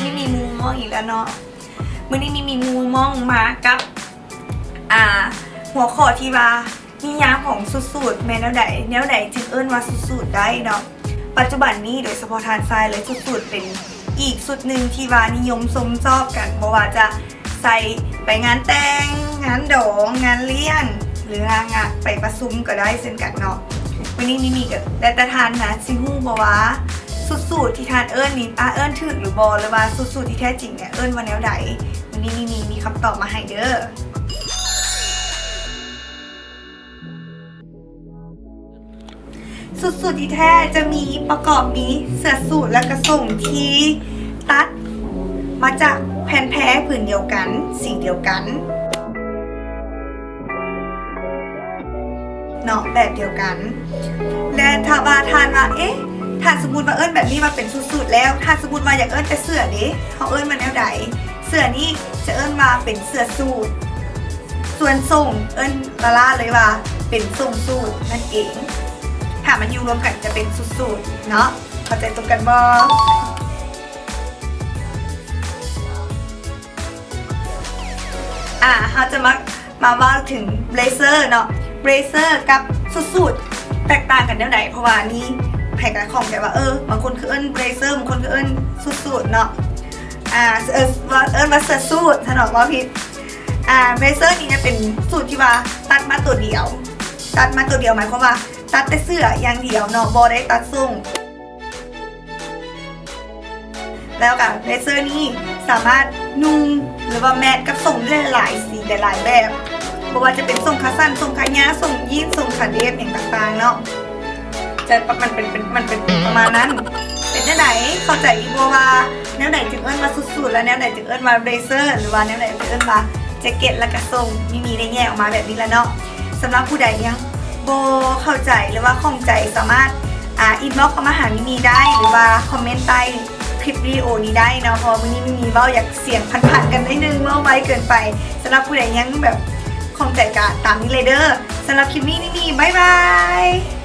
ມີມີມຸມມອງອີກແລ້ວເນາະ. ມື້ນີ້ມີມີມຸມມອງມາກັບ ອ່າ ຫົວຂໍ້ທີ່ວ່າ ນິຍາມຂອງຊຸດສູດແມ່ນແນວໃດ? ແນວໃດຈຶ່ງເອີ້ນວ່າຊຸດສູດໄດ້ເນາະ? ປັດຈຸບັນນີ້ ໂດຍສະເພາະທ່ານຊາຍເລີຍ ຊຸດສູດເປັນອີກຊຸດໜຶ່ງທີ່ວ່ານິຍົມຊົມຊອບກັນ, ບໍ່ວ່າຈະໃສ່ໄປງານແຕ່ງ, ງານດອງ, ງານລ້ຽງ ຫຼືວ່າງານໄປປະຊຸມກໍໄດ້ເຊັ່ນກັນເນາະ. ມື້ນີ້ມີມີກໍແລ້ວແຕ່ທ່ານນະ ຊິຮູ້ບໍ່ວ່າຊຸດສູດທີ່ທ່ານເອີ້ນນີ້ ອາ ເອີ້ນຖືກຫຼືບໍ່ ຫຼືວ່າຊຸດສູດທີ່ແທ້ຈິງເນຍເອີ້ນວ່າແນວໃດ? ມື້ນີ້ມີມີ ມີຄຳຕອບມາໃຫ້ເດີ້. ຊຸດສູດທີ່ແທ້ຈະມີປະກອບມີເສື້ອສູດ ແລະກະໂສ້ງທີ່ຕັດມາຈາກແຜ່ນແພຜືນດຽວກັນ ສີດຽວກັນເນາະ ແບບດຽວກັນ. ແລະຖ້າວ່າທ່ານວ່າ ເອະ ຖ້າສົມມຸດວ່າເອີ້ນແບບນີ້ວ່າເປັນຊຸດສູດແລ້ວ ຖ້າສົມມຸດວ່າຢາກເອີ້ນແຕ່ເສື້ອເດ ເຮົາເອີ້ນວ່າແນວໃດ? ເສື້ອນີ້ຈະເອີ້ນວ່າເປັນເສື້ອສູດ. ສ່ວນໂສ້ງເອີ້ນລ້າໆເລີຍວ່າເປັນໂສ້ງສູດນັ້ນເອງ. ຖ້າມັນຢູ່ລວມກັນຈະເປັນຊຸດສູດເນາະ. ເຂົ້າໃຈຕົງກັນບໍ່? ອາ ເຮົາຈະມາ ມາເວົ້າເຖິງເບລເຊີເນາະ. ເບລເຊີກັບຊຸດສູດແຕກຕ່າງກັນແນວໃດ? ເພາະວ່ານີ້ໃຜກໍຂ້ອງໃຈວ່າ ເອີ ບາງຄົນຄືເອີ້ນເບລເຊີ ບາງຄົນຄືເອີ້ນຊຸດສູດເນາະ. ອາ ເອີ ເອີ້ນວ່າເສື້ອສູດຊະເນາະ ເວົ້າຜິດ. ອາ ເບລເຊີນີ້ຈະເປັນສູດທີ່ວ່າຕັດມາໂຕດຽວ, ຕັດມາໂຕດຽວ ໝາຍຄວາມວ່າຕັດແຕ່ເສື້ອຢ່າງດຽວເນາະ ບໍ່ໄດ້ຕັດໂສ້ງ. ແລ້ວກໍເບລເຊີນີ້ສາມາດນຸ່ງ ຫຼືວ່າແມັດກັບໂສ້ງໄດ້ຫຼາຍໆສີ ຫຼາຍໆແບບ, ບໍ່ວ່າຈະເປັນໂສ້ງຂາສັ້ນ, ໂສ້ງຂາຍາວ, ໂສ້ງຢີນ, ໂສ້ງຂາເດບ ຫຍັງຕ່າງໆເນາະ. ຈະ ມັນເປັນ ເປັນ ມັນເປັນປະມານນັ້ນ. ເປັນຈັ່ງໃດ? ເຂົ້າໃຈຢູ່ບໍ່ວ່າແນວໃດຈຶ່ງເອີ້ນວ່າຊຸດສູດ ແລະ ແນວໃດຈຶ່ງເອີ້ນວ່າເບລເຊີ ຫຼືວ່າແນວໃດຈຶ່ງເອີ້ນວ່າແຈັກເກັດ ແລະກະໂສ້ງ? ມີມີໄດ້ແຍກອອກມາແບບນີ້ລະເນາະ. ສຳລັບຜູ້ໃດຍັງບໍ່ເຂົ້າໃຈ ຫຼືວ່າຂ້ອງໃຈ ສາມາດ ອາ ອິນບັອກເຂົ້າມາຫາມີມີໄດ້ ຫຼືວ່າຄອມເມັນໃຕ້ຄລິບວິດີໂອນີ້ໄດ້ເນາະ, ເພາະວ່າມື້ນີ້ມີມີເວົ້າຢາກສຽງພັນໆກັນໜ້ອຍໜຶ່ງ ເວົ້າໄວເກີນໄປ. ສຳລັບຜູ້ໃດຍັງແບບຂ້ອງໃຈກະຕາມນີ້ເລີຍເດີ້. ສຳລັບຄລິບນີ້ມີມີ ບາຍບາຍ.